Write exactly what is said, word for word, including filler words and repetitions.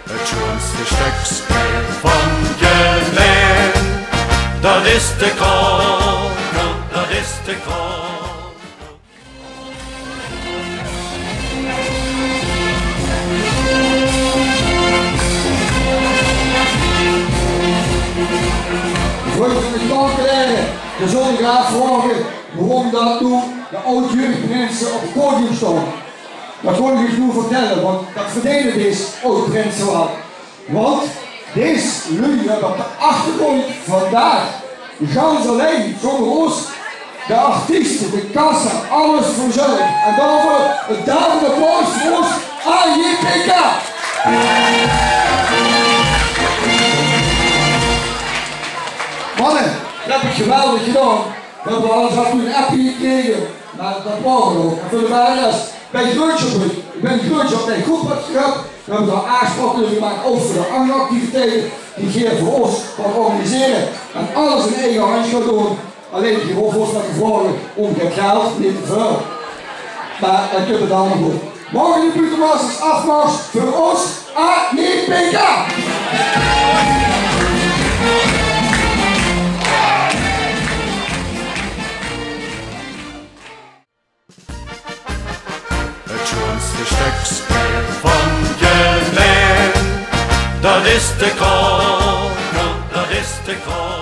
Het sjoonste stökske van Gelaen, dat is de Kraokel, dat is de Kraokel. Veur de kankelere, de zólle graag vraoge waorom dat noe de aod-jeugdprinse op 't podium staon. Dat wil ich uch noe vertèlle, want dat verdeene dees aod-prinse waal. Want dees luuj höbbe op de achtergróndj vandaag gans allein, zónger ós, de artieste, de kassa, alles verzörg. En daoveur 'n daverend applaus veur ós A J P K. Manne, dat höb ich geweldig gedaon. Veer höbbe alles oet 'n appie gekrege. Mer dat waor 't ouch. En veur de rest, ich bön gruuetsj op, ich bön gruuetsj op de groep wat geer höb. Veer höbbe dao aafspraoke euver gemaak, ouch veur de anger activiteite die geer veur ós gaot organisere. En alles in eige handj gaot doon. Allein geer hoof ós mer te vraoge óm get geld, neet te väöl. Mer dat kump allemaol good. Maag ich de Putermasters aafmars veur ós A J P K. Het sjoonste stökske van Gelaen, dat is de Kraokel, dat is de Kraokel.